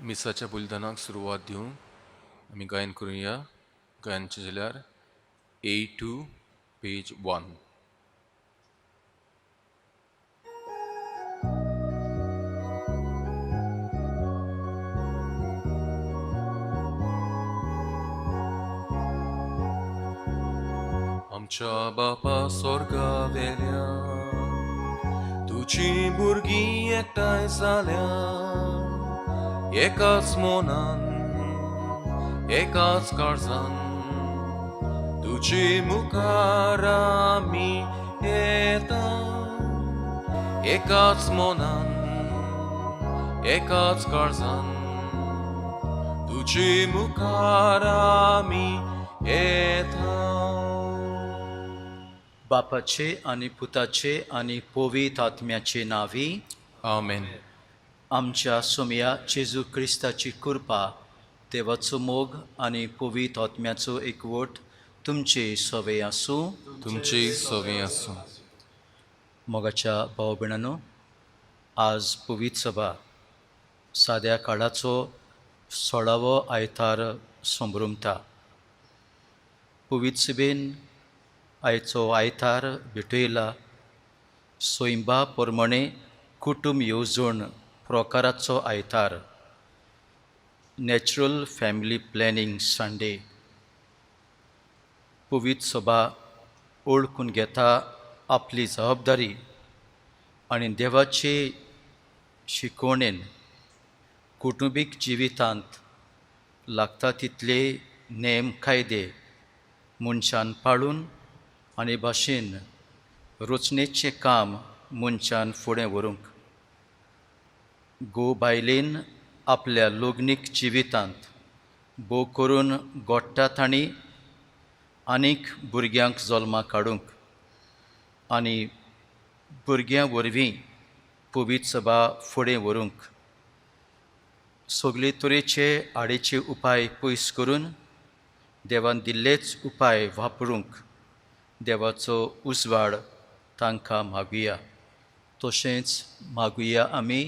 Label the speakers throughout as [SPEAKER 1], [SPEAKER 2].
[SPEAKER 1] मिसाच्या बलिदानाक सुरवात दिवंक आमी गायन करुया. गायनचें जाल्यार A2 page 1. आमच्या बापा स्वर्गा वेल्या, तुजी भुरगीं एकठांय जाल्या, एकाच मनान एकाच काळजान तुजे मुखार आमी येता, एकाच मनान एकाच काळजान तुजे मुखार आमी येता.
[SPEAKER 2] बापाचे आनी पुताचे आनी पवित्र आत्म्याचे नांवी
[SPEAKER 1] आमेन.
[SPEAKER 2] आमच्या सोमया जेजू क्रिस्ताची कृपा, देवाचो मोग आनी पवित्र आत्म्याचो एकवट तुमचे सवे आसूं.
[SPEAKER 1] तुमची सवी आसूं.
[SPEAKER 2] मोगाच्या भाव भयणांनो, आज पवित्र सभा साद्या काळाचो 16वो आयतार संभ्रमता. पवित्र सभेन आयचो आयतार भेटयला सैंबा प्रमाणे कुटूंब येवजण प्रकाराचो आयतार, नॅचरल फॅमिली प्लॅनिंग संडे. पवित्र सभा ओळखून घेता आपली जबाबदारी आनी देवाचे शिकवणेन कुटुंबीक जिवितांत लागता तितले नेम कायदे मनशान पाळून आनी भाशेन रचनेचें काम मनशान फुडें व्हरूंक. घोव बायलेन आपल्या लग्नीक जिवितांत भोव करून गोडटा तांणी आनीक भुरग्यांक जल्माक हाडूंक आनी भुरग्यां वरवीं पवित्र सभा फुडें व्हरूंक सगळे तरेचे आडेचे उपाय पयस करून देवान दिल्लेच उपाय वापरूंक देवाचो उजवाड तांकां मागुया. तशेंच मागुया आमी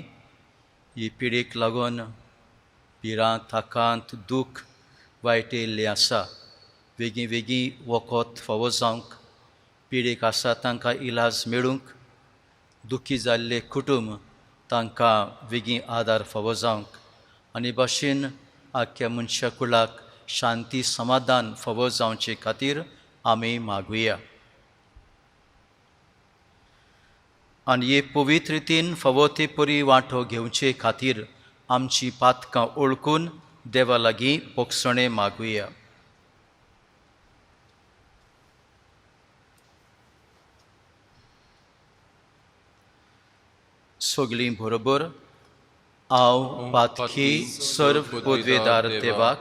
[SPEAKER 2] ही पिडेक लागून भिरांत, आकांत, दूख वायट येयल्लें आसा, वेगीं वेगीं वखद फावो जावंक, पिडेक आसा तांकां इलाज मेळूंक, दुखी जाल्ले कुटूंब तांकां वेगीं आदार फावो जावंक आनी भाशेन आख्ख्या मनशा कुळाक शांती समाधान फावो जावचे खातीर आमी मागुया. आनी हे पवित्र रितीन फावो ते परी वांटो घेवचे खातीर आमची पातकां ओळखून देवा लागीं पोगसणें मागुया. सगळीं बरोबर हांव पातकी सर्व पदवेदार देवाक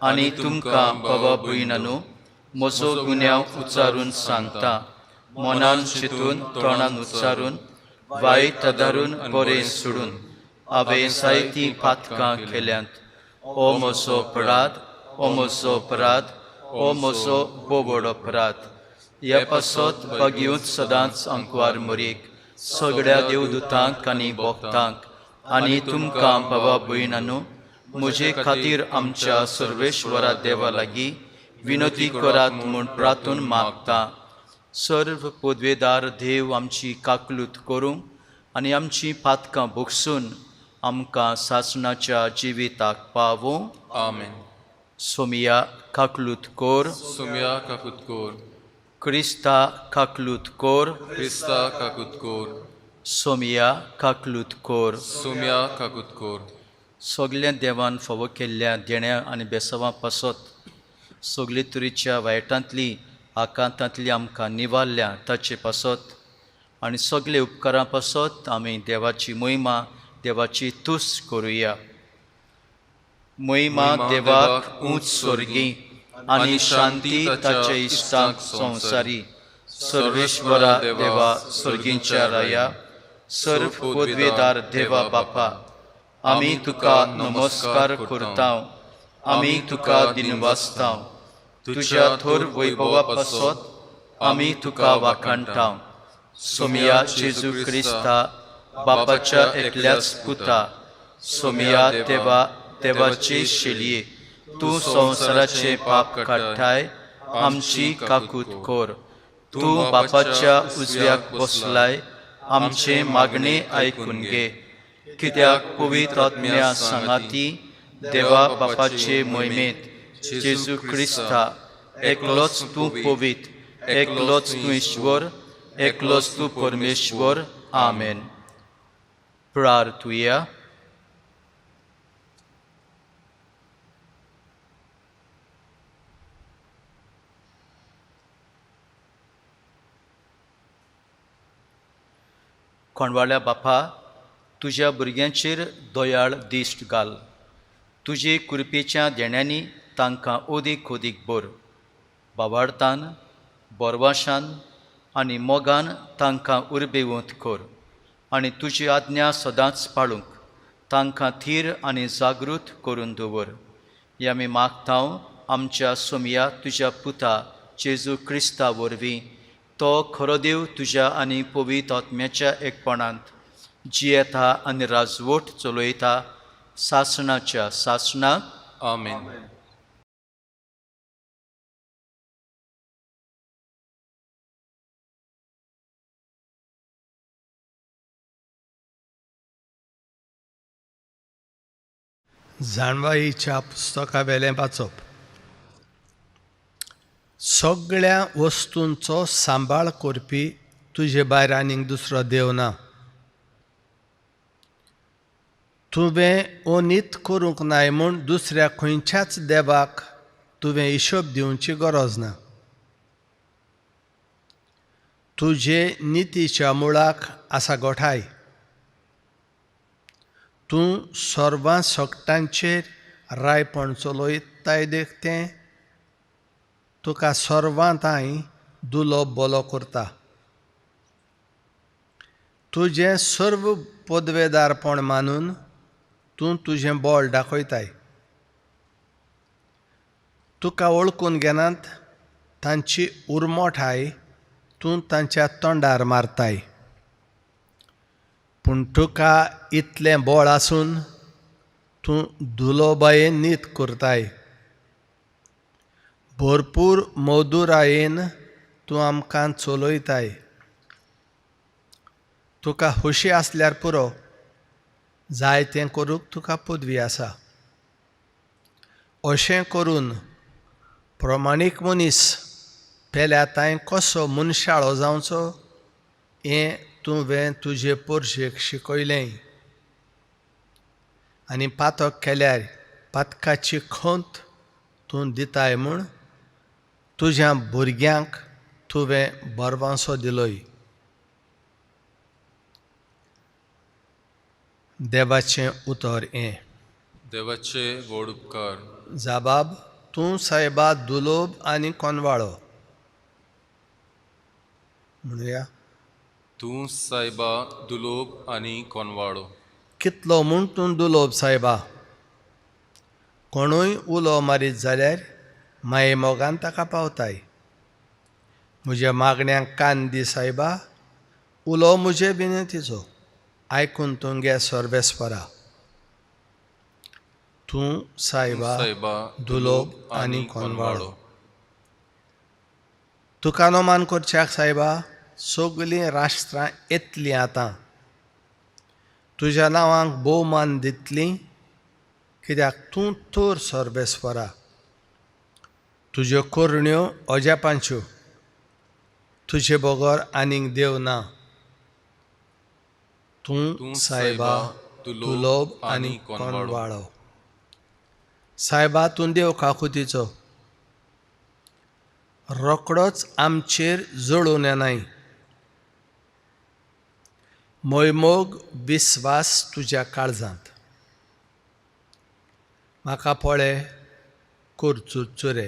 [SPEAKER 2] आनी तुमकां बाबा भयणांनो म्हजो गुन्यांव उच्चारून सांगता, मनान चिंतून तोंडान उच्चारून वायट आदारून बरें सोडून हांवें जायतीं पातकां केल्यांत. ओ म्हजो अपराध, ओ म्हजो अपराध, ओ म्हजो बोबड अपराध. ह्या पासत बागीवंत सदांच आंकवार मरीक सगळ्या देवदूतांक आनी भक्तांक आनी तुमकां बाबा भयणांनो म्हजे खातीर आमच्या सर्वेश्वरा देवा लागीं विनोती करात म्हूण प्रार्थून मागता. सर्व पदवेदार देव आमची काकलूत करूं आनी आमची पातकां भोगसून आमकां सासणाच्या जिविताक पावूं.
[SPEAKER 1] आमेन.
[SPEAKER 2] सोमिया काकलूत कोर.
[SPEAKER 1] सोम्या काकूत कोर.
[SPEAKER 2] क्रिस्ता काकलूत कोर.
[SPEAKER 1] क्रिस्ता काकूत कोर.
[SPEAKER 2] सोमिया काकलूत कोर.
[SPEAKER 1] सोम्या काकूत कोर.
[SPEAKER 2] सगल्या देवान फावो केल्ल्या देण्या आनी बेसवां पासत सगळे तरेच्या वायटांतली आकांतांतली आमकां निवारल्या ताचे पासत आनी सगळे उपकारां पासत आमी देवाची मोहिमा, देवाची तुस्त करुया. मोहिमा देवाक उंच स्वर्गी आनी शांती ताचे इश्टांक संवसारी. सर्वेश्वरा देवा स्वर्गींच्या राया, सर्व पदवेदार देवा बापा, आमी तुका नमस्कार करता, आमी तुका दिनवासता. तुज्या थोर वैभवा पासत आमी तुका वाखाणटा. सोमिया जेजू क्रिस्ता बापाच्या एकल्याच पुता, सोमिया देवा देवाचे शेलये, तूं संवसाराचें पाप काडटाय, आमची काकूत कर। तूं बापाच्या उजव्याक बसलाय, आमचें मागणें आयकून घे। कित्याक पवित्र आत्म्या सांगाती देवा बापाचे मोहिमेंत जेजू क्रिस्ता एकलोच तूं पवित्र, एकलोच तूं ईश्वर, एकलोच तूं परमेश्वर। आमेन। प्रार्थुया। कोणवाळ्या बापा, तुज्या भुरग्यांचेर दयाळ दिश्ट घाल। तुजे कृपेच्या देण्यांनी तांकां अदीक अदीक भर। बावार्थान, बोरवाशान आनी मोगान तांकां उर्बेवंत कर आनी तुजी आज्ञा सदांच पाळूंक तांकां थीर आनी जागृत करून दवर। हे आमी मागता आमच्या सोमया तुज्या पुता जेजू क्रिस्ता वरवीं, तो खरो देव तुज्या आनी पवित्र आत्म्याच्या एकपणांत जियेता आनी राजवट चलयता सासणाच्या सासणाक।
[SPEAKER 1] आमेन।
[SPEAKER 3] जाणवाईच्या पुस्तकावेलें वाचप। सगळ्या वस्तूंचो सांबाळ करपी तुजे भायर आनीक दुसरो देव ना। तुवें अनीत करूंक नाय म्हूण दुसऱ्या खंयच्याच देवाक तुवें हिशोब दिवची गरज ना। तुजे नितीच्या मुळाक आसा गोठाय। तूं सर्वां सकटांचेर रायपण चलयताय देखतें, तुका सर्वां तांय दुलो बोलो करता। तुजें सर्व पदवेदारपण मानून तूं तुजें बळ दाखयताय। तुका वळखून घेनात तांची उरमोठाय तूं तांच्या तोंडार मारताय। पूण तुका इतलें बळ आसून तूं दुलोबायेन नीत करताय। भरपूर मधुरायेन तूं आमकां चलयताय। तुका खोशी आसल्यार पुरो, जाय तें करूंक तुका पदवी आसा। अशें करून प्रमाणीक मनीस पेल्या तांय कसो मनशाळो जावचो हें तुवें तुजे पोरशेक शिकयलें। आनी पातक केल्यार पातकाची खंत तूं दिताय म्हूण तुज्या भुरग्यांक तुवें बरवांसो दिलोय। देवाचें उतर हें।
[SPEAKER 1] देवाचे व्हड उपकार।
[SPEAKER 3] जाबाब, तूं सायबा दुलोब आनी कोनवाळो। म्हणुया,
[SPEAKER 1] तूं सायबा दुलोब आनी कोनवाळो।
[SPEAKER 3] कितलो म्हूण तूं दुलोब सायबा। कोणूय उलो मारीत जाल्यार माये मोगान ताका पावताय। म्हज्या मागण्यांक कान दी सायबा, उलो म्हजे विनंतीचो आयकून तुमगे सर्वेस्परा। तूं सायबा दुलोब आनी कोनवाळो। तुका नोमान करच्याक सायबा सगळीं राष्ट्रां येतलीं आतां। तुज्या नांवांक भोवमान दितलीं, कित्याक तूं तर सर्वेस्परा। तुज्यो करण्यो अजापांच्यो, तुजे बगर आनीक देव ना। तूं सायबा दुलोब आनी कोनवाळो। सायबा तूं देव काकुतीचो, रोकडोच आमचेर जळून येनाय। मोयमोग विस्वास तुज्या काळजांत। म्हाका पळय कर चुरचुरे,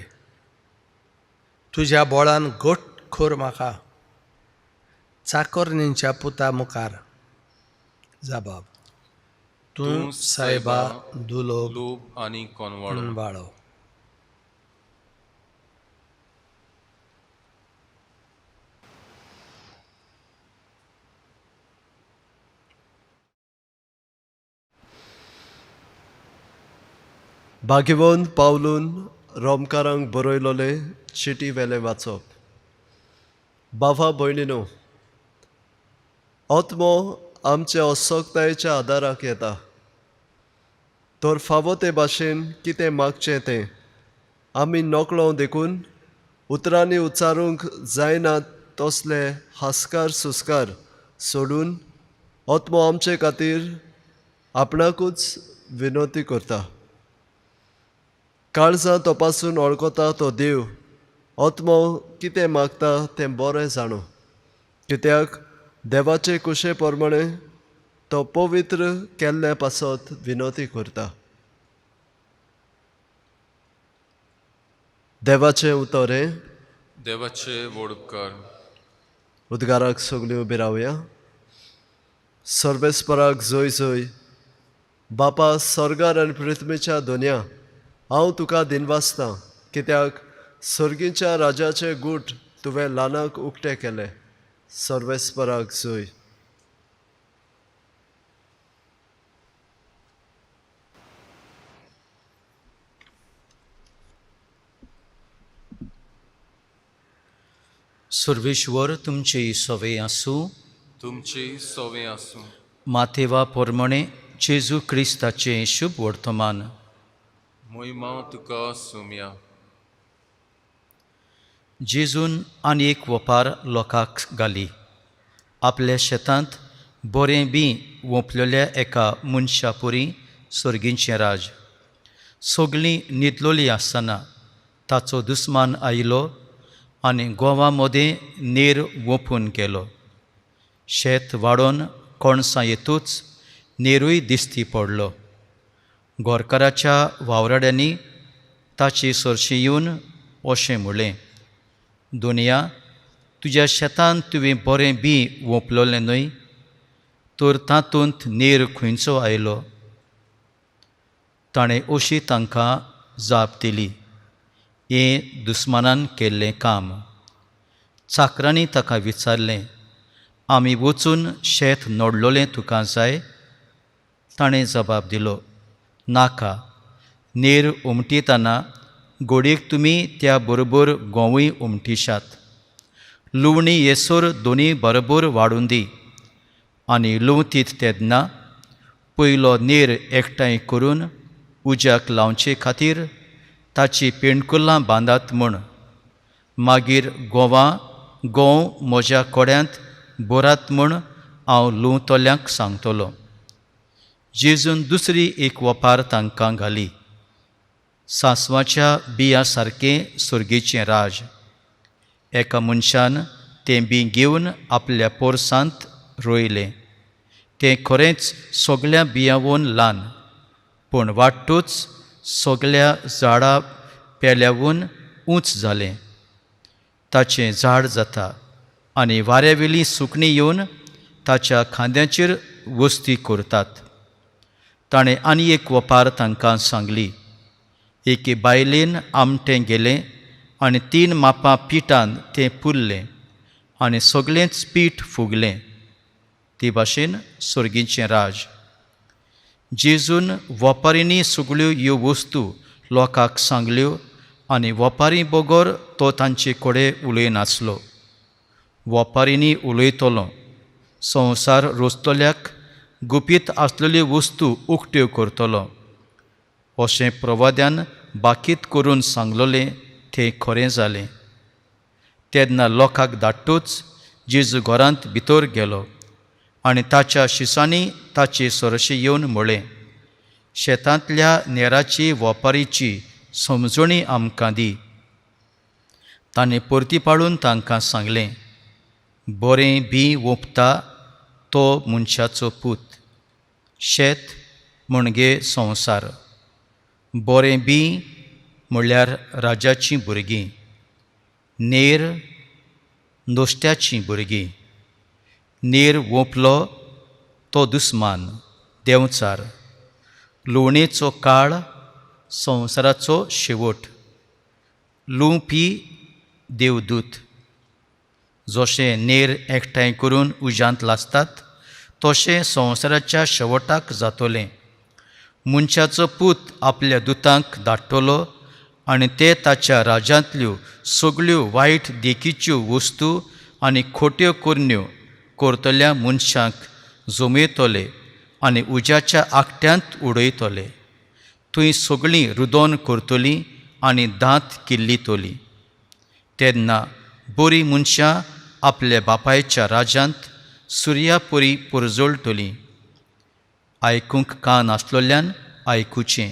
[SPEAKER 3] तुज्या बोळान घट कर म्हाका चाकरणींच्या पुता मुखार। जबाब, तूं सायबा दुलोब
[SPEAKER 1] आनी कोनवाळो।
[SPEAKER 4] भाग्यवंत पावलून रोमकारांक बरयलोले चिटी वेलें वाचप. बाबा भयणीनो, आत्मो आमच्या असक्तायेच्या आदाराक येता, तर फावो ते भाशेन कितें मागचें तें आमी नकळो, देखून उतरांनी उच्चारूंक जायना तसले हास्कार सुस्कार सोडून आत्मो आमचे खातीर आपणाकूच विनवती करता. काळजां तपासून वळखता तो देव आत्मो कितें मागता तें बरें जाणो, कित्याक देवाचे कुशे प्रमाणे तो पवित्र केल्ले पासत विनवती करता. देवाचें उतर हें.
[SPEAKER 1] देवाचे व्हड उपकार.
[SPEAKER 4] उद्गाराक सगळीं उबी रावया. सर्वेस्पराक जय जय. बापा सर्गार आनी पृथ्वीच्या दोनया, हांव तुका दिनवासतां, कित्याक सर्गीच्या राजाचे गूट तुवें ल्हानाक उक्ते केले. सर्वेस्पराक जय.
[SPEAKER 2] सर्वेश्वर तुमचे सवे आसूं.
[SPEAKER 1] तुमचे सोवे आसूं.
[SPEAKER 2] माथेवा पोरमणे जेजू क्रिस्ताचें शुभ वर्तमान.
[SPEAKER 1] मोहिमा तुका सुमया.
[SPEAKER 2] जेजून आनी एक वपार लोकांक घाली. आपल्या शेतांत बरें बी वोंपलेल्या एका मनशा पुरी सर्गीचें राज. सगळीं न्हिदलोलीं आसतना ताचो दुस्मान आयलो आनी गोवा मदें नेर वोंपून गेलो. शेत वाडोवन कणसां येतूच नेरूय दिश्टी पडलो. गोरकाराच्या वावराड्यांनी ताची सरशी येवन अशें म्हणलें, दुनिया तुज्या शेतान तुवें बरें बी वोंपलोलें न्हय, तर तातूंत नेर खंयचो आयलो? ताणें अशी तांकां जाप दिली, हें दुस्मानान केल्लें काम. चाकरांनी ताका विचारलें, आमी वचून शेत नडलोलें तुका जाय? ताणें जबाब दिलो, नाका, नेर उमटीतना घोडयेक तुमी त्या बरोबर गोंवूय उमटीशात. लुवणी येसर दोनी बरोबर वाडून दी आनी लुंवतीत तेन्ना पयलो नेर एकठांय करून उज्याक लावचे खातीर ताची पेंडकुल्लां बांदात म्हूण. मागीर गोवा गोंव म्हज्या कोड्यांत बोरात म्हूण हांव लुंवतल्यांक सांगतलो. जेजून दुसरी एक वपार तांकां घाली. सांसवाच्या बिया सारकें सुर्गेचें राज. एका मनशान तें बी घेवन आपल्या पोरसांत रोयलें. तें खरेंच सगळ्या बियांवून ल्हान, पूण वाडटूच सगळ्या झाडां पेल्यावून ऊंच जालें. ताचें झाड जाता आनी वाऱ्यावेलीं सुकणीं येवन ताच्या खांद्याचेर वस्ती करतात. ताणें आनी एक वपार तांकां सांगली. एके बायलेन आमटें गेलें आनी 3 मापां पिठान तें पुरलें आनी सगळेंच पीठ फुगलें. ते भाशेन सर्गीचें राज. जेजून वपारींनी सगळ्यो ह्यो वस्तू लोकांक सांगल्यो आनी वपारी बगर तो तांचे कडेन उलयनासलो. वपारींनी उलयतलो संवसार रोजतल्याक गुपीत आसलेल्यो वस्तू उक्त्यो करतलो अशें प्रवाद्यान बाकीत करून सांगलोलें तें खरें जालें. तेन्ना लोकांक धाडटूच जेजू घरांत भितर गेलो आनी ताच्या शिसांनी ताचे सरशी येवन म्हळें, शेतांतल्या नेराची वपारीची समजणी आमकां दी. ताणें परती पाळून तांकां सांगलें, बरें बी वोंपता तो मनशाचो पूत. शेत म्हणजे संवसार. बरें बी म्हणल्यार राजाचीं भुरगीं, नेर नोश्ट्याचीं भुरगीं. नेर वोंपलो तो दुस्मान देंवचार. लुवणेचो काळ संवसाराचो शेवट. लुंवपी देवदूत. जशें नेर एकठांय करून उज्यांत लासतात तशें संवसाराच्या शेवटाक जातलें. मनशाचो पूत आपल्या दुतांक धाडटलो आनी ते ताच्या राज्यांतल्यो सगळ्यो वायट देखीच्यो वस्तू आनी खोट्यो करण्यो करतल्या मनशांक जमयतले आनी उज्याच्या आकट्यांत उडयतले. थंय सगळीं रुदोन करतलीं आनी दांत किल्लितलीं. तेन्ना बरीं मनशां आपल्या बापायच्या राज्यांत सुर्यापरी परजळटलीं. आयकूंक कान आसलोल्यान आयकुचें.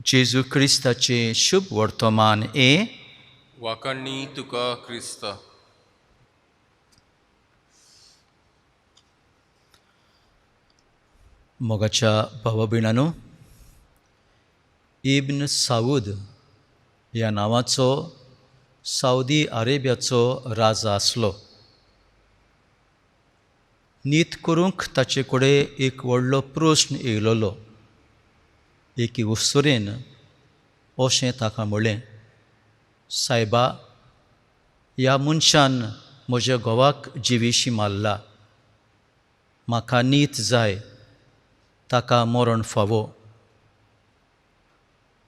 [SPEAKER 2] जेजू क्रिस्ताचें शुभ वर्तमान हें.
[SPEAKER 1] वाखाणणी तुका क्रिस्ता.
[SPEAKER 2] मोगाच्या भावा भयणांनो, इब्न साऊद ह्या नांवाचो सावदी अरेबियाचो राजा आसलो. नीत करूंक ताचे कडेन एक व्हडलो प्रस्न येयलोलो. एके अस्तुरेन अशें ताका म्हणलें, सायबा, ह्या मनशान म्हज्या घोवाक जिवेशी मारला, म्हाका नीत जाय, ताका मरण फावो.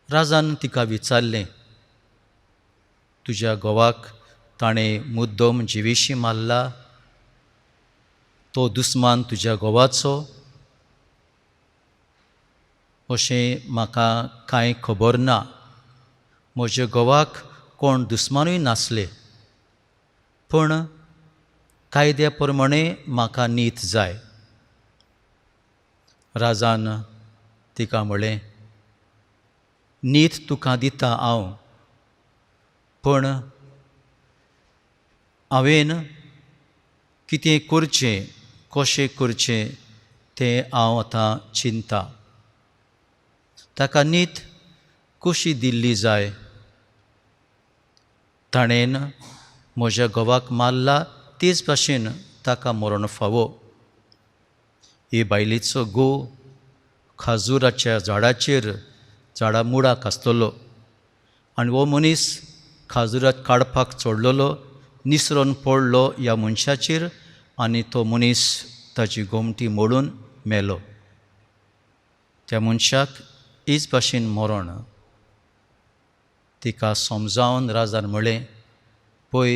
[SPEAKER 2] राजान तिका विचारलें, तुज्या घोवाक ताणें मुद्दम जिवेशी मारला, तो दुस्मान तुज्या घोवाचो अशें म्हाका कांय खबर ना, म्हज्या घोवाक कोण दुस्मानूय नासले, पूण कायद्या प्रमाणे म्हाका नीत जाय. राजान तिका म्हळें, नीत तुका दिता हांव, पूण हांवें कितें करचें, कशें करचें तें हांव आतां चिंता. ताका नीत कशी दिल्ली जाय? ताणें म्हज्या घोवाक मारला तेच भाशेन ताका मरण फावो. हे बायलेचो घोव खाजुराच्या झाडाचेर झाडा मुळाक आसतलो आनी हो मनीस खाजुरात काडपाक चडलेलो, निसरोन पडलो ह्या मनशाचेर आनी तो मनीस ताची गोमटी मोडून मेलो. त्या मनशाक हेच भाशेन मरण. तिका समजावन राजान म्हळें, पळय,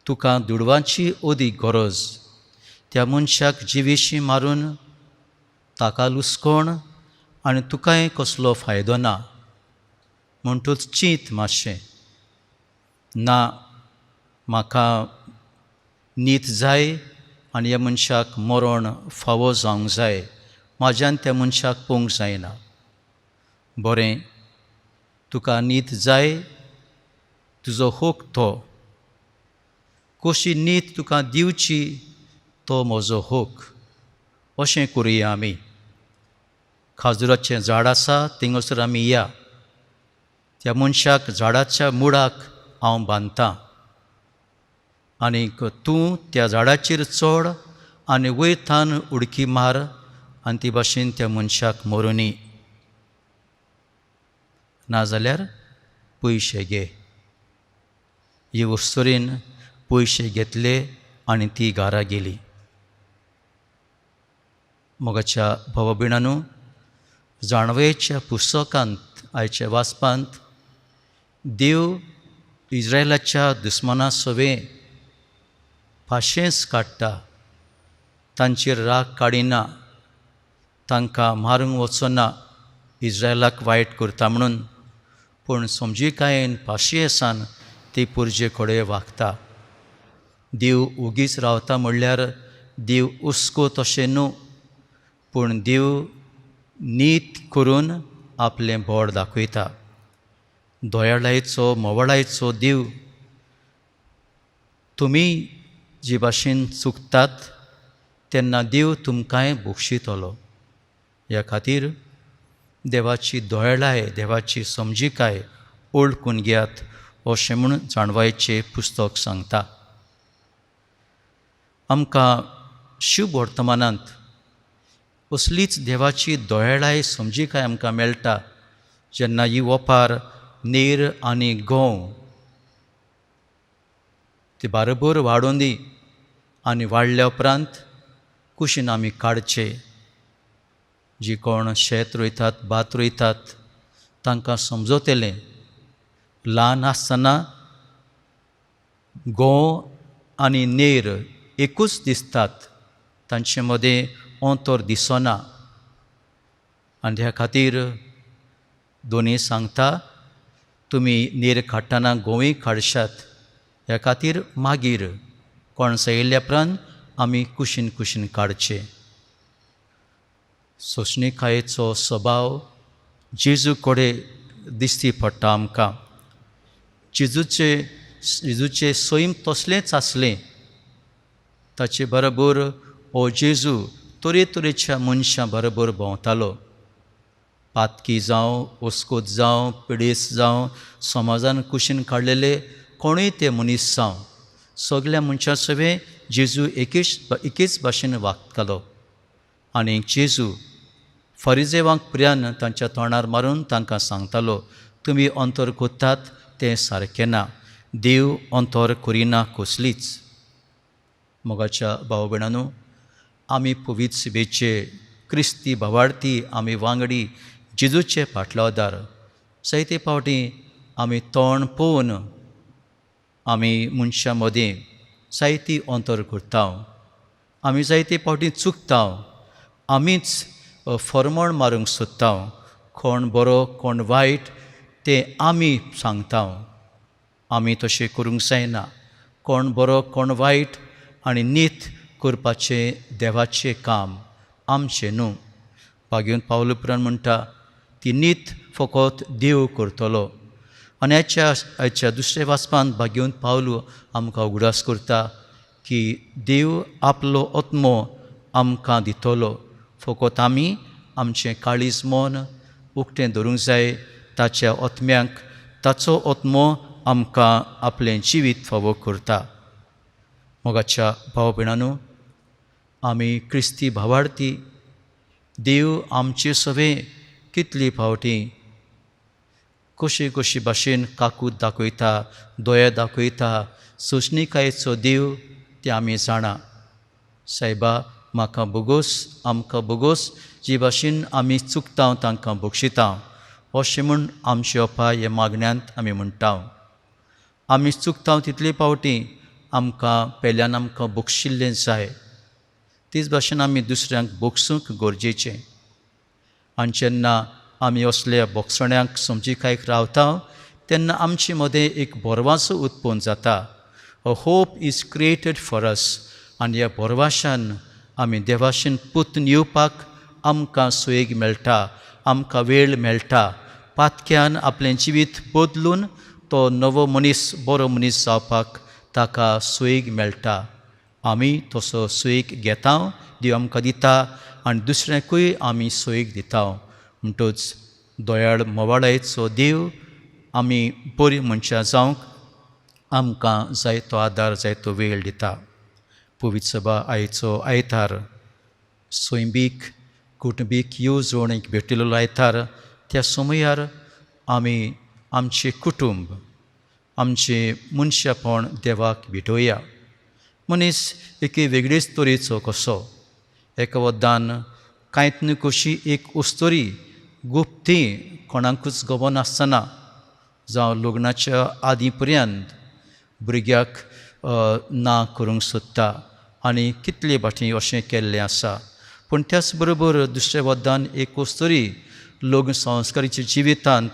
[SPEAKER 2] तुका दुडवांची अदीक गरज, त्या मनशाक जिवेशी मारून ताका लुसकोण आनी तुकाय कसलो फायदो ना, म्हणटूच चींत मातशें. ना, म्हाका नीत जाय आनी ह्या मनशाक मरण फावो जावंक जाय, म्हाज्यान त्या मनशाक पळोवंक जायना. बरें, तुका नीत जाय, तुजो हक तो, कशी नीत तुका दिवची तो म्हजो हक. अशें करुया, आमी खाजुराचें झाड आसा थिंगासर आमी या, त्या मनशाक झाडाच्या मुळाक हांव बांदता आनीक तूं त्या झाडाचेर चड आनी वयर थावन उडकी मार आनी ती भाशेन त्या मनशाक मरुनी, नाजाल्यार पयशे घे. हे अस्तुरेन पयशे घेतले आनी ती घरा गेली. मोगाच्या भावा भयणांनो, जाणवयेच्या पुस्तकांत आयच्या वाचपांत देव इज्रायलाच्या दुस्माना सवें पाशेंस काडटा, तांचेर राग काडिना, तांकां मारूंक वचना, इज्रायलाक वायट करता म्हणून, पूण समजिकायेन पाशियेसान ती पुरजे कडेन वागता. देव ओगीच रावता म्हणल्यार देव हुस्को तशें न्हू, पूण देव नीत करून आपलें बोड दाखयता. दयाळायचो मोवळायचो देव, तुमी जे भाशेन चुकतात तेन्ना देव तुमकांय बक्षितलो. ह्या खातीर देवाची दयाळाय, देवाची समजिकाय ओळखून घेयात अशें म्हूण जाणवायचें पुस्तक सांगता. आमकां शुभ वर्तमानांत असलीच देवाची दयाळाय समजिकाय आमकां मेळटा जेन्ना ही ओपार नेर आनी गंव ती बारोबर वाडोवन दी आनी वाडल्या उपरांत कुशीन आमी काडचे. जी कोण शेत रोयतात, भात रोयतात, तांकां समजतलें ल्हान आसतना गोंव आनी नेर एकूच दिसतात, तांचे मदें अंतर दिसना. आनी ह्या खातीर दोनी सांगता, तुमी नेर काडटना गोंवूय काडशात. ह्या खातीर मागीर कोण येयल्या उपरांत आमी कुशीन कुशीन काडचे. सोंसणीकायेचो स्वभाव जेजू कडेन दिश्टी पडटा आमकां. जेजूचे सैम तसलेंच आसलें. ताचे बरोबर हो जेजू तरेतरेच्या मनशां बरोबर भोंवतालो. पातकी जावं, ओस्कोत जावं, पिडेस्त जावं, समाजान कुशीन काडलेले कोणूय ते मनीस जावं, सगल्या मनशां सवें जेजू एकेच भाशेन वागतालो. आनी जेजू फरिजेवांक प्रियान तांच्या तोंडार मारून तांकां सांगतालो, तुमी अंतर कोत्तात तें सारकें ना, देव अंतर करिना कसलीच. मोगाच्या भाव भयणांनो, आमी पवित्र सभेचे क्रिस्ती भावार्थी, आमी वांगडी जेजूचे फाटलोदार. जायते फावटी आमी तोंड पळोवन आमी मनशां मदीं जायती अंतर करता, आमी जायते फावटी चुकता, आमीच फॉर्मण मारूंक सोदता, कोण बरो कोण वायट तें आमी सांगता. आमी तशें करूंक जायना. कोण बरो कोण वायट आनी नीत करपाचें देवाचें काम, आमचें न्हू. भाग्योन पावल उपरांत म्हणटा ती नीत फकत देव करतलो. आनी आयच्या दुसऱ्या वाचपांत भाग्योन पावलू आमकां उगडास करता की देव आपलो आत्मो आमकां दितलो, फकत आमी आमचें काळीज मन उक्तें धरूंक जाय ताच्या आत्म्याक. ताचो आत्मो आमकां आपलें जिवीत फावो करता. मोगाच्या भाव भयणांनो, आमी क्रिस्ती भावार्थी, देव आमचे सवें कितली फावटी कशी कशी भाशेन काकूत दाखयता, दोळे दाखयता. सोंसणीकायेचो देव तें आमी जाणा. सायबा म्हाका बोगोस, आमकां बोगोस, जे भाशेन आमी चुकता तांकां बक्षिता, अशें म्हूण आमचे अपाय ह्या मागण्यांत आमी म्हणटा. आमी चुकता तितले फावटी आमकां पेल्यान आमकां बक्षिल्लें जाय, तेच भाशेन आमी दुसऱ्यांक बक्षूंक गरजेचें. आनी जेन्ना आमी असल्या बोगसण्यांक समजिकायक रावता तेन्ना आमचे मदें एक भरवासो उत्पन्न जाता. A hope is created for us. आनी ह्या भरवाशान आमी देवाशेन पुतून येवपाक आमकां सुयेग मेळटा, आमकां वेळ मेळटा. पातक्यान आपलें जिवीत बदलून तो नवो मनीस, बरो मनीस जावपाक ताका सुयेग मेळटा. आमी तसो सुयेग घेता, देव आमकां दिता आनी दुसऱ्यांकूय आमी सुयेग दिता. म्हणटच दयाळ मोवाळायेचो देव आमी बरी मनशां जावंक आमकां जायतो आदार, जायतो वेळ दिता. पवित्र सभा आयचो आयतार सैमीक कुटुंबीक येवजण एक भेटिल्लो आयतार. त्या समयार आमी आमचें कुटुंब, आमचें मनशापण देवाक भेटोवया. मनीस एके वेगळेच तरेचो कसो एका वद्दान कांयच न्हय कशी एक उस्तोरी गुप्ती कोणाकूच खबर नासतना, जावं लग्नाच्या आदी पर्यंत भुरग्याक ना करूंक सोदता आनी कितले फावटी अशें केल्लें आसा. पूण त्याच बरोबर दुसऱ्या वद्दान एक उस्तोरी लग्न संस्काराच्या जिवितांत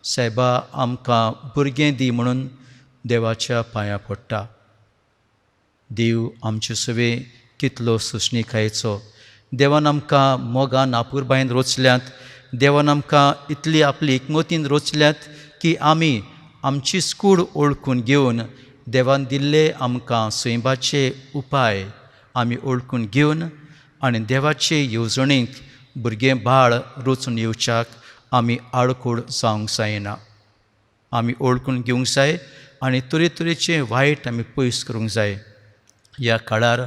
[SPEAKER 2] सायबा आमकां भुरगें दी म्हणून देवाच्या पांयां पडटा. देव आमचे सवें कितलो सोंसणीकायेचो. देवान आमकां मोगान आपुरबायेन रोचल्यात. देवान आमकां इतली आपली एकमतीन रोचल्यात की आमी आमची कूड ओळखून घेवन देवान दिल्ले आमकां सैमाचे उपाय आमी ओळखून घेवन आनी देवाचे येवजणेक भुरगें बाळ रचून येवच्याक आमी आडखोड जावंक जायना. आमी ओळखून घेवंक जाय आनी तरेतरेचे वायट आमी पयस करूंक जाय. ह्या काळार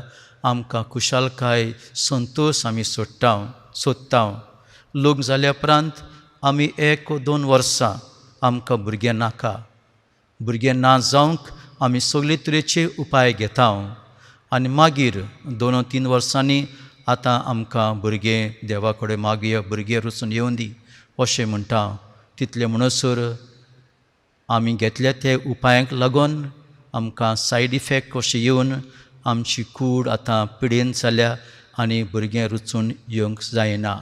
[SPEAKER 2] आमकां खुशालकाय, संतोश आमी सोदता. लग्न जाल्या उपरांत आमी 1 o 2 वर्सां आमकां भुरगें नाका. भुरगें ना जावंक आमी सगळे तरेचे उपाय घेता आनी मागीर 2 o 3 वर्सांनी आतां आमकां भुरगें देवा कडेन मागया, भुरगें रुचून येवन दी अशें म्हणटा. तितलें म्हणसर आमी घेतल्या ते उपायांक लागून आमकां सायड इफेक्ट कशें येवन आमची कूड आतां पिडेन जाल्या आनी भुरगें रुचून येवंक जायना.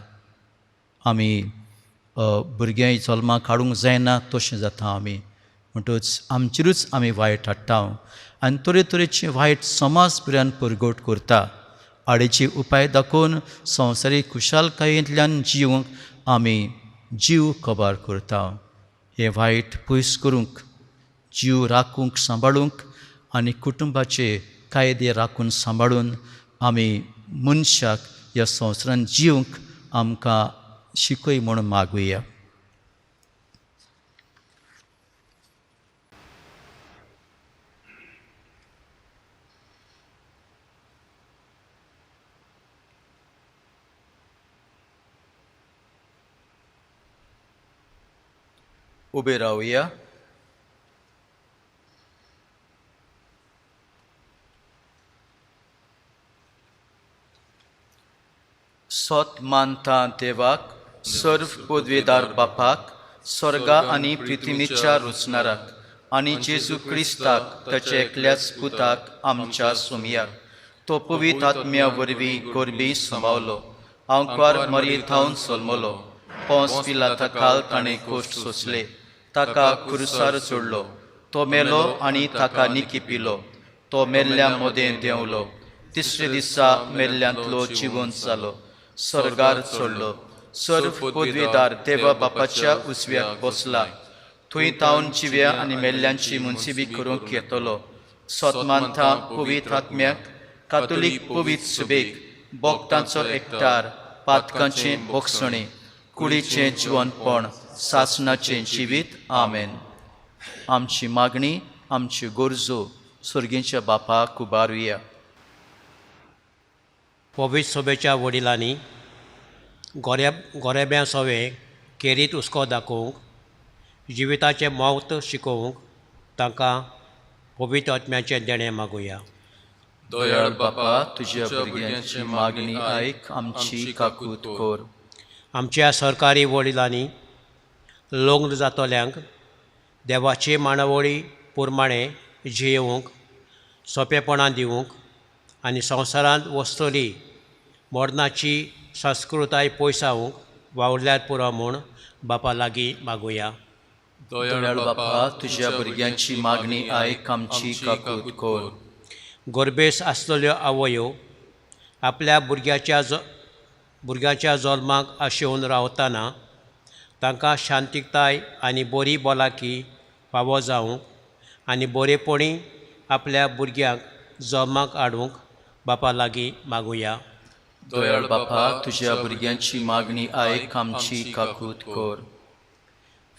[SPEAKER 2] आमी भुरगें जल्माक हाडूंक जायना तशें जाता आमी. म्हणटच आमचेरूच आमी वायट हाडटा आनी तरेतरेचे वायट समाज भुरग्यान परगट करता. आडेचे उपाय दाखोवन संवसारीक खुशालकायेंतल्यान जिवंक आमी जीव कबार करता. हें वायट पयस करूंक, जीव राखूंक सांबाळूंक आनी कुटुंबाचे कायदे राखून सांबाळून आमी मनशाक ह्या संवसारान जिवंक आमकां शिकय म्हूण मागुया. उबे रावया. सत मानता देवाक, सर्व पदवेदार बापाक, स्वर्गा आनी पृथ्वीच्या रुचणाराक आनी जेजू क्रिस्ताक ताच्या एकल्याच पुताक आमच्या सोमयाक, तो पवित्र आत्म्या वरवीं गोरबी सांबावलो, आंकवार मरी थावन सोलमलो, पोंस पिलाता खाल ताणें कोश्ट सोंसले, ताका खुरसार चडलो, तो मेलो आनी ताका निकी पिलो, तो मेल्ल्या मदें देंवलो, तिसरे दिसा मेल्ल्यांतलो जिवंत जालो, स्वर्गार चडलो, सर्व पदवेदार देवा बापाच्या उजव्याक बसला, थंय तावन जिव्या आनी मेल्ल्यांची मुन्सिबी करूंक येतलो. सतमानता पवित्र आत्म्याक, कातोलीक पवित्र सुबेक, बोगतांचो एकठार, पातकांचें बोगसणें, कुडीचें जिवनपण, सासणाचें जिवीत. आमेन. आमची मागणी, आमच्यो गरजो स्वर्गीच्या बापाक उबारुया.
[SPEAKER 5] पवित्र सभेच्या वडिलांनी गोरेब्यां सवे केरीत हुस्को दाखोवंक, जिविताचें म्हत्व शिकोवंक तांकां पवित्र आत्म्याचें देणें मागुया.
[SPEAKER 2] दयाळ बापा, तुज्या भुरग्यांची मागणी आयक, आमची काकूत कर.
[SPEAKER 5] आमच्या सरकारी वडिलांनी लग्न जातल्यांक देवाची मांडावळी प्रमाणें जियेवंक सोंपेपणां दिवंक आनी संवसारांत वसतली मरणाची संस्कृताय पयसावंक वावुरल्यार पुरो म्हूण बापा लागीं मागुया.
[SPEAKER 2] दयाळ बापा, तुज्या भुरग्यांची मागणी आयक, आमची काकूत कर.
[SPEAKER 5] गोरबेस आसलेल्यो आवयो आपल्या भुरग्याच्या जल्माक आशेवन रावतना तांकां शांतिकताय आनी बरी भलायकी फावो जावंक आनी बरेपणी आपल्या भुरग्यांक जल्माक हाडूंक बापा लागीं मागुया.
[SPEAKER 2] दयाळ बापा, तुज्या भुरग्यांची मागणी आयक, आमची काकूत कर.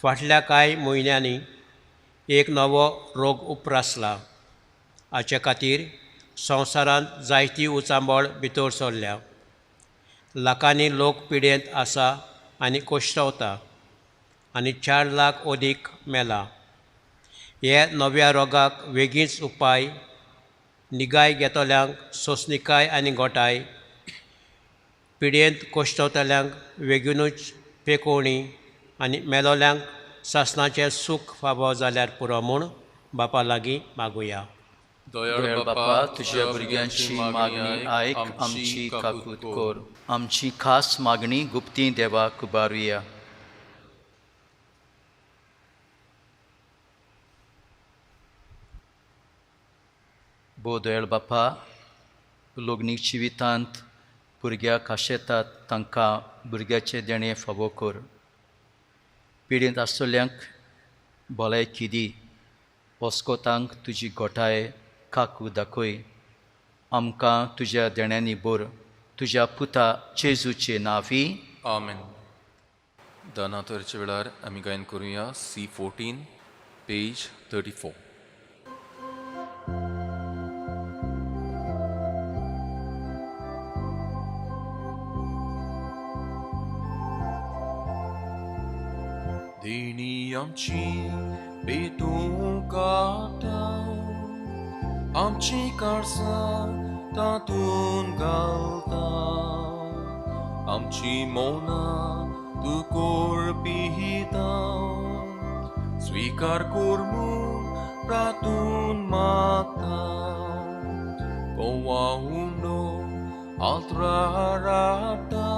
[SPEAKER 5] फाटल्या कांय म्हयन्यांनी एक नवो रोग उप्रासला. हाचे खातीर संवसारांत जायती उचांबळ भितर सरल्या. लाखांनी लोक पिडेंत आसा आनी कोश्टवता आनी 4 लाख अदीक मेला. हे नव्या रोगाक वेगींच उपाय निगाय घेतल्यांक सोंसणीकाय आनी गोटाय, पिडेंत कोश्टवतल्यांक वेगीनूच पेकोवणी आनी मेलोल्यांक सासणाचें सूख फावो जाल्यार पुरो म्हूण बापा लागीं मागुया.
[SPEAKER 2] दयाळ बापा, तुज्या भुरग्यांची मागणी आयक, आमची काकूत कर. आमची खास मागणी गुप्ती देवाक उबारुया. भोव दयाळ बापा, लग्नीक जिवितांत भुरग्याक आशेतात तांकां भुरग्याचें देणें फावो कर. पिडेंत आसतल्यांक भलायकी दी, ओस्कोतांक तुजी गोठाय काकू दाखय, आमकां तुज्या देण्यांनी भर, तुज्या पुता जेजूचे नांवी.
[SPEAKER 1] आमेन. दानातरच्या वेळार आमी गायन करुया C14 page 34. देणी आमची पेटूंक आतां, आमची काळसां तातून घालता. आमची मौनां तूं कोरपिता, स्विकार कर म्हूण प्रातून मागता. गोवा उंडो आल्त्राराटा,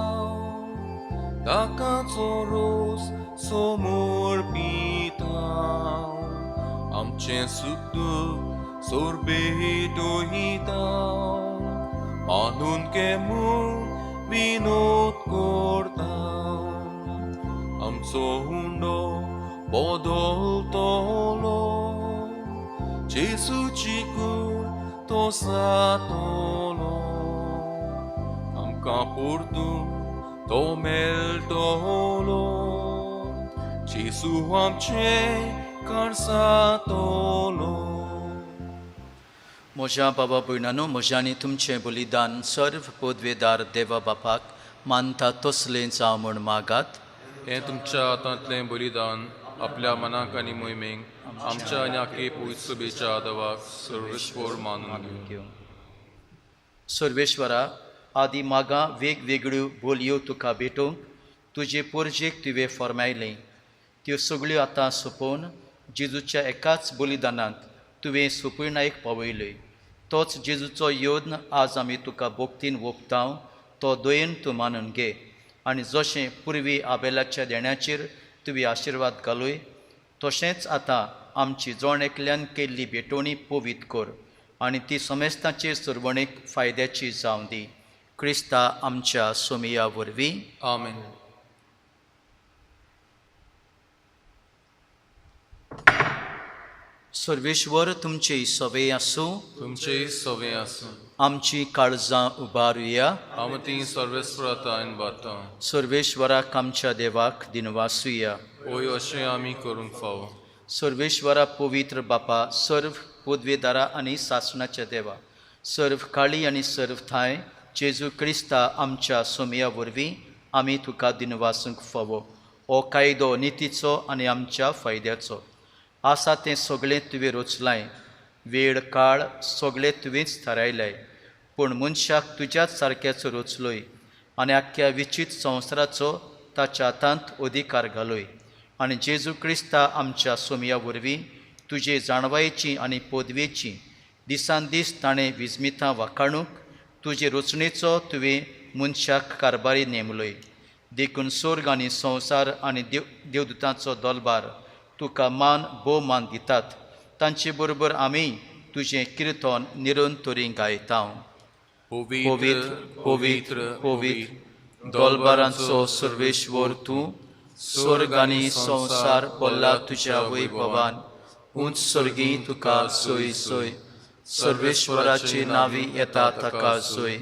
[SPEAKER 1] ताकाचो रोस समोर पिता. आमचें सुख दुख सोरबेटोहिता, मानून के म्हूण विनोद करता. आमचो हुंडो बदलतलो, जेसूची कूड तो सातलो. आमकां परतून तो मेळटलो, जेसू आमचें काळसातलो.
[SPEAKER 2] म्हज्या बाबा भयणानो, म्हज्या आनी तुमचें बलिदान सर्व पदवेदार देवा बापाक मानता तसलें जावं म्हूण मागात.
[SPEAKER 1] हें तुमच्या हातांतलें बलिदान आपल्या मनाक आनी मोहिमेक आमच्या आनी आखे पवित्र देवाक सर्वेस्पोर मानून घेवं.
[SPEAKER 2] सर्वेश्वरा, आदी मागां वेगवेगळ्यो बोलयो तुका भेटोवंक तुजे पोरजेक तुवें फर्मायलें, त्यो सगळ्यो आतां सोंपोवन जेजूच्या एकाच बलिदानांत तुवें सोंपयणायक पावयल्यो. तोच जेजूचो योद्न आज आमी तुका भोक्तीन ओंपतांव, तो दयेन तूं मानून घे. आनी जशें पुर्वी आबेलाच्या देण्याचेर तुवें आशिर्वाद घालय, तशेंच आतां आमची जण एकल्यान केल्ली भेटवणी पवित्र कर आनी ती समेस्तांचे सुरवणेक फायद्याची जावं दी. क्रिस्ता आमच्या सोमिया वरवीं.
[SPEAKER 1] आमेन.
[SPEAKER 2] सर्वेश्वर तुमचे सवे आसूं.
[SPEAKER 1] तुमचेय सवे आसूं.
[SPEAKER 2] आमची काळजां उबारुया.
[SPEAKER 1] आमी ती सर्वेस्परातायन बाता.
[SPEAKER 2] सर्वेश्वराक आमच्या देवाक दिनवासुया.
[SPEAKER 1] ओय, अशें आमी करूंक फावो.
[SPEAKER 2] सर्वेश्वरा, पवित्र बापा, सर्व पदवेदारा आनी सासणाच्या देवा, सर्व काळी आनी सर्व थांय जेजू क्रिस्ता आमच्या सोमया वरवीं आमी तुका दिनवासूंक फावो. हो कायदो नितीचो आनी आमच्या फायद्याचो आसा. तें सगळें तुवें रचलाय, वेळ काळ सगळें तुवेंच थारायलाय. पूण मनशाक तुज्याच सारक्याचो रचलोय आनी आख्ख्या विचीत संवसाराचो ताच्या हातांत अधिकार घालोय. आनी जेजू क्रिस्ता आमच्या सोमया वरवीं तुजे जाणवायेची आनी पदवेची दिसान दीस ताणें विजमितां वाखाणूंक तुजे रचणेचो तुवें मनशाक कारभारी नेमलोय. देखून स्वर्ग आनी संवसार आनी देव देवदूतांचो दलबार तुका मान भोवमान दितात. तांचे बरोबर आमी तुजें किर्तन निरंतरी गायता.
[SPEAKER 1] पवित्र, पवित्र, पवित्र,
[SPEAKER 2] दोलबारांचो सर्वेश्वर तूं, स्वर्ग आनी संवसार भरला तुज्या वैभवान. उंच स्वर्गी तुका सोय सोय. सर्वेश्वराचे नांवी येता ताका सोय.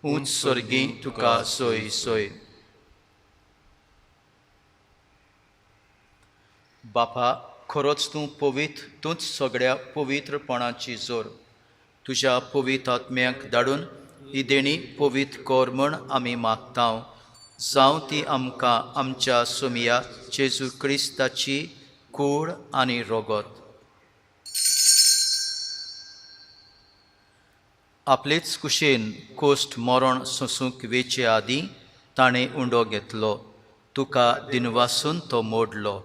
[SPEAKER 2] उंच स्वर्गी तुका सोय सोय. बापा, खरोच तूं पवित्र, तूंच सगळ्या पवित्रपणाची जोर. तुज्या पवित्र आत्म्याक धाडून ही देणी पवित्र कर म्हण आमी मागता. जावं ती आमकां आमच्या सोमया जेजू क्रिस्ताची कूड आनी रोगत. आपलेच कुशेन कोश्ट मरण सोंसूंक वेचे आदीं ताणें उंडो घेतलो, तुका दिनवासून तो मोडलो,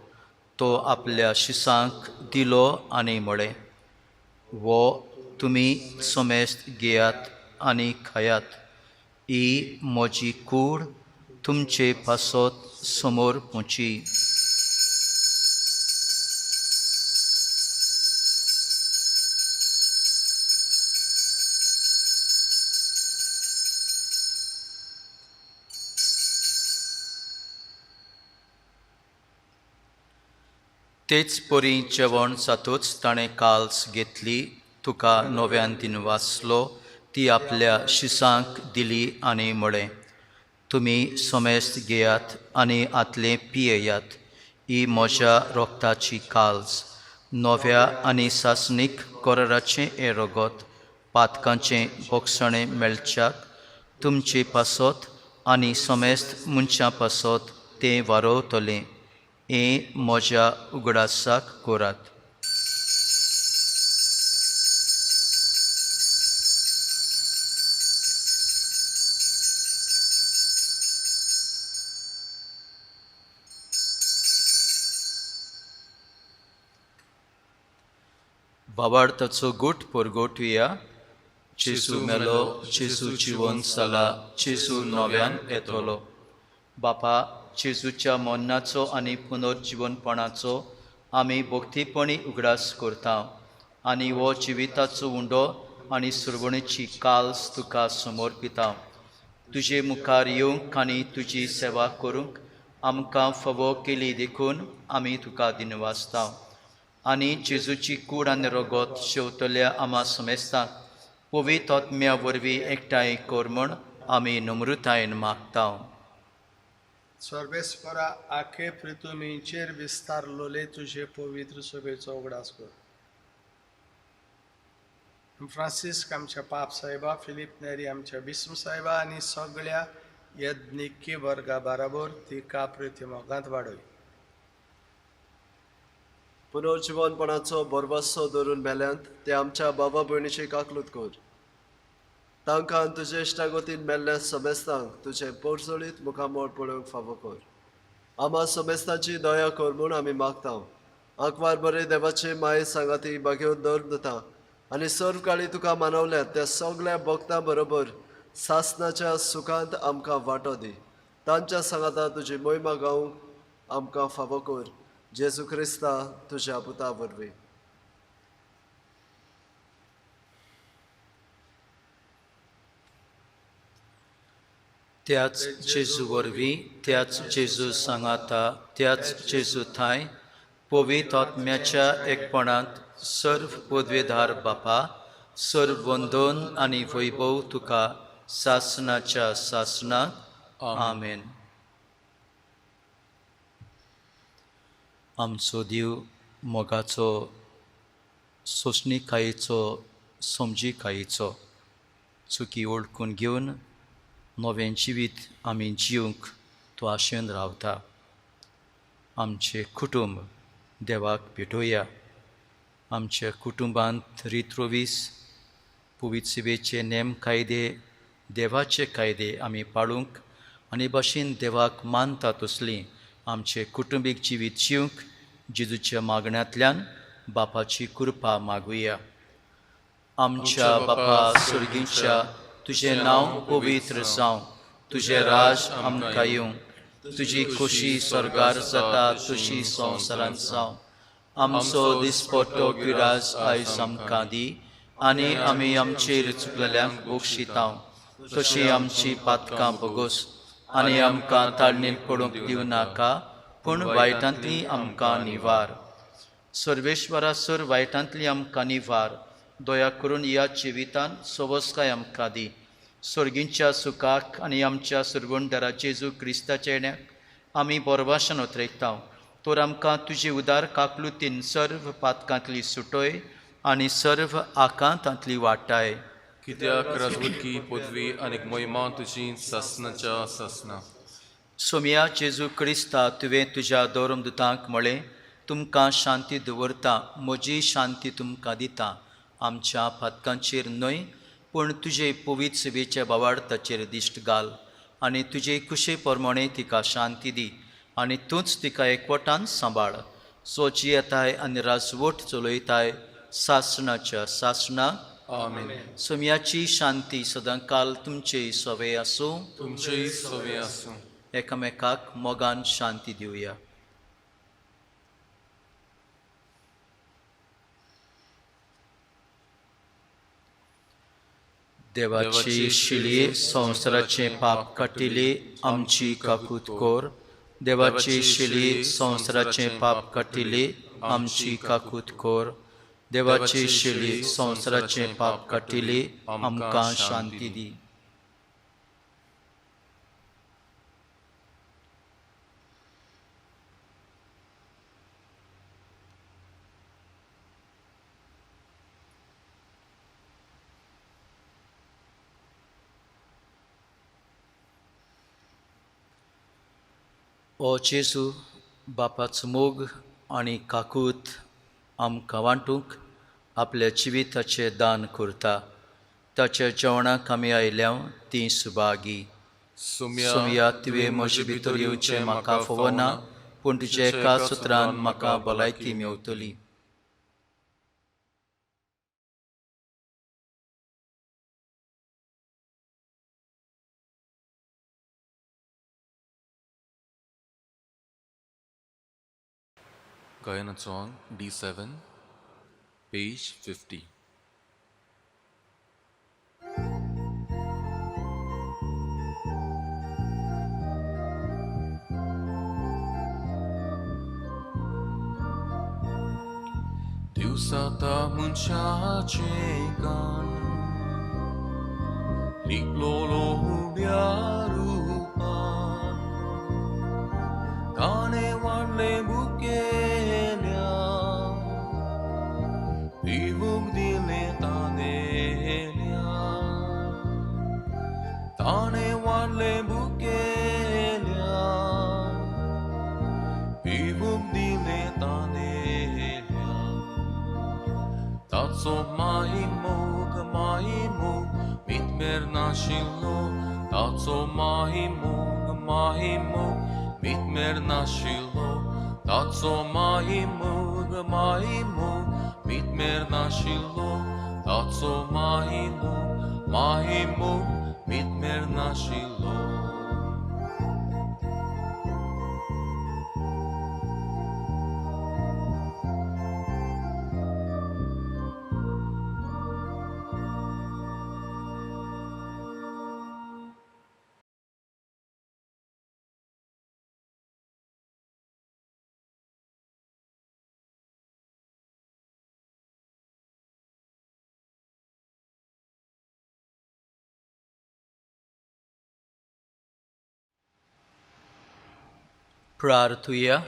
[SPEAKER 2] तो आपल्या शिसांक दिलो आनी म्हळें, वो तुमी समेस्त घेयात आनी खायात. ही म्हजी कूड तुमचे पासत समोर पोची. तेच परी जेवण जातूच ताणें काल्स घेतली, तुका नव्यान दिनवासलो, ती आपल्या शिसांक दिली आनी म्हळें, तुमी समेस्त घेयात आनी आतलें पियेयात. ही म्हज्या रोगताची काल्स, नव्या आनी सासणीक कराराचें हें रगत पातकांचें बोगसणें मेळच्याक तुमचे पासत आनी समेस्त मनशां पासत तें वारोवतलें. हें म्हज्या उगडासाक करात. भावार्थाचो गुट परगोटुया. जेजू मेलो, जेजू जिवन जाला, जेजू नव्यान येतलो. बापा, जेजूच्या मरणाचो आनी पुनर्जिवनपणाचो आमी भक्तीपणी उगडास करता आनी हो जिविताचो उंडो आनी सुरवणेची काल्स तुका समर्पिता. तुजे मुखार येवंक आनी तुजी सेवा करूंक आमकां फावो केली देखून आमी तुका दिनवासता. आनी जेजूची कूड आनी रगत शेवतल्या आमा समेस्तांक पवित्र आत्म्या वरवीं एकठांय कर म्हूण आमी नम्रतायेन मागता.
[SPEAKER 3] सर्वेस्परा, आखे पृथ्वीचेर विस्तारलोले तुजे पवित्र सभेचो उगडास कर. फ्रांसिस्क आमच्या पाप साहेबा, फिलीप नेरी आमच्या बिस्म साहेबा आनी सगळ्या यज्ञिकी वर्गा बराबर तिका पृथ्वी मोगांत वाडय.
[SPEAKER 4] पुनर्जिवनपणाचो भरवसो धरून मेल्यांत ते आमच्या बाबा भयणीची काकलूत कर. तांकां तुजे इश्टागतीन मेल्ल्या समेस्तांक तुजें पोरजळीत मुखामळ पळोवंक फावो कर. आमा समेस्तांची दया कर म्हूण आमी मागता. आंकवार बरे देवाचे माये सांगाती बागेवन धर्म दिता आनी सर्व काळी तुका मानवल्यात त्या सगळ्या भक्तां बरोबर सासनाच्या सुखांत आमकां वांटो दी. तांच्या सांगाता तुजी मोहिमा गावंक आमकां फावो कर, जेजू क्रिस्ता तुज्या पुता वरवीं.
[SPEAKER 2] त्याच जेजू वरवीं, त्याच जेजू सांगाता, त्याच जेजू थांय पवित्र आत्म्याच्या एकपणांत सर्व पदवेधार बापा, सर्व वंदन आनी वैभव तुका सासनाच्या सासनाक. आमेन. आमचो देव मोगाचो, सोंसणीकायेचो, समजिकायेचो. चुकी वळखून घेवन नवें जिवीत आमी जिवंक तो आशेन रावता. आमचें कुटुंब देवाक भेटोवया. आमच्या कुटुंबांत रित्रोवीस पवित्र सेवेचे नेम कायदे, देवाचे कायदे आमी पाळूंक आनी भाशेन देवाक मानता तसली आमचें कुटुंबीक जिवीत जिवंक जेजूच्या मागण्यांतल्यान बापाची कृपा मागुया. आमच्या बापा सर्गीच्या, तुजें नांव पवित्र जावं, तुजें राज आमकां येवं, तुजी खोशी स्वर्गार जाता तशी संवसारांत जावं. आमचो दिसपट्टो गिराज आयज आमकां दी आनी आमी आमचेर चुकलेल्यांक बक्षितांव तशी आमची पातकां भोगोस आनी आमकां ताळणेर पडूंक दिवं नाका, पूण वायटांतली आमकां निवार. सर्वेश्वरा, सर वायटांतली आमकां निवार. दया करून ह्या जिवितान सवस्काय आमकां दी. सर्गींच्या सुखाक आनी आमच्या सुरवणदारा जेजू क्रिस्ताच्या येण्याक आमी बोरवाशन ओतरेकता. तर आमकां तुजी उदार काकलुतीन सर्व पातकांतली सुटोय आनी सर्व आकांतांतली वाटाय.
[SPEAKER 1] कित्याक राजवटकी, पदवी आनी मोहिमा तुजी सासनाच्या सासना.
[SPEAKER 2] सोमया जेजू क्रिस्ता, तुवें तुज्या धर्मदुतांक म्हळें, तुमकां शांती दवरता, म्हजी शांती तुमकां दिता. आमच्या पातकांचेर न्हय पूण तुजे पवित्र सेवेच्या बावार्थाचेर दिश्ट घाल आनी तुजे कुशे प्रमाणे तिका शांती दी आनी तूंच तिका एकवटान सांबाळ, सो जियेताय आनी राजवट चलयताय सासणाच्या सासणाक.
[SPEAKER 1] आमेन.
[SPEAKER 2] सोमयाची शांती सदांकाल तुमचे सवे आसूं.
[SPEAKER 1] तुमचेय सवे आसूं.
[SPEAKER 2] एकामेकाक मोगान शांती दिवया. देवाची शिली संवसाराचें पाप काटिली आमची काकूत कोर. देवाची शिली संवसाराचें पाप काटिली आमची काकूत कोर. देवाची शिली संवसाराचें पाप काटिली आमकां शांती दी. ओ जेजू, बापाचो मोग आनी काकूत आमकां वांटूंक आपल्या जिविताचें दान करता. ताच्या जेवणाक आमी आयल्या ती सुभागी. सोमया, तुवें म्हजे भितर येवचें म्हाका फावना, पूण तुज्या एका सुत्रान म्हाका भलायकी मेवतली.
[SPEAKER 1] गायनाचो अंक D7, page 50. दिवसाता मनशाचें कान लिपलोलो हुब्या रुपान ताणें वाडलें बुकेल्या दिवूंक दिलें तानेल्या ताणें वाडलें बुकेल्या पिवूंक दिलें तानेल्या ताचो माही मोग मितमेर नाशिल्लो ताचो माही मोग मितमेर नाशिल्लो ताचो माही मोग मितमेर नाशिल्लो ताचो माही मोग मितमेर नाशिल्लो.
[SPEAKER 2] प्रार्थुया.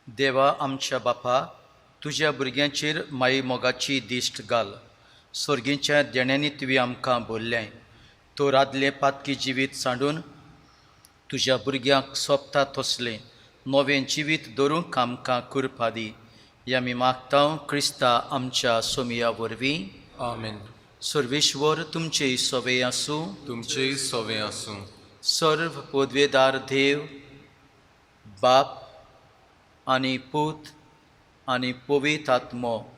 [SPEAKER 2] देवा आमच्या बापा, तुज्या भुरग्यांचेर माई मोगाची दिश्ट घाल. सर्गीच्या देण्यांनी तुवें आमकां भरलें. तर आदलें पातकी जिवीत सांडून तुज्या भुरग्यांक सोबता तसलें नवें जिवीत धरूंक आमकां कृपा दी. ह्या आमी मागता क्रिस्ता आमच्या सोमिया वरवीं.
[SPEAKER 1] आमेन.
[SPEAKER 2] सर्वेश्वर तुमचेय सवे आसूं.
[SPEAKER 1] तुमचेय सवे आसूं.
[SPEAKER 2] सर्व पदवेदार देव बाप आनी पूत आनी पवित्र आत्मो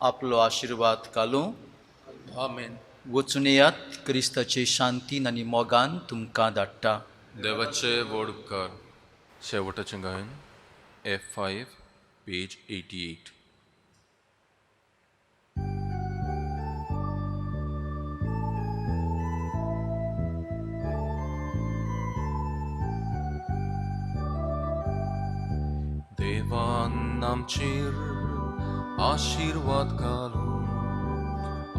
[SPEAKER 2] आपलो आशिर्वाद घालूं.
[SPEAKER 1] आमेन.
[SPEAKER 2] वचून येयात. क्रिस्ताचे शांतीन आनी मोगान तुमकां धाडटा.
[SPEAKER 1] देवाचे व्हड उपकार. शेवटाचें गायन F5, page 88. देवान आमचेर आशिर्वाद घालून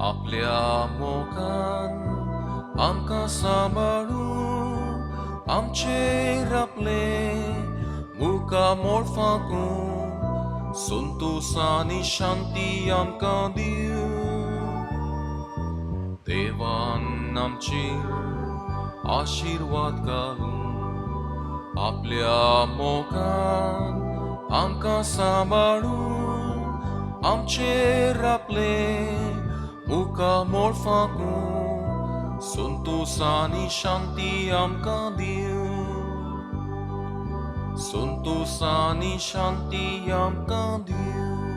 [SPEAKER 1] आपल्या मोगान आमकां सांबाळून आमचेर आपले मुखामोळ फांकून संतोश आनी शांती आमकां दिवं. देवान आमचेर आशिर्वाद घालून आपल्या मोगान आमकां सांबाळून आमचेर आपले मुखामोळ फांकून संतोश आनी शांती आमकां दिवं. संतोश आनी शांती आमकां दिवं.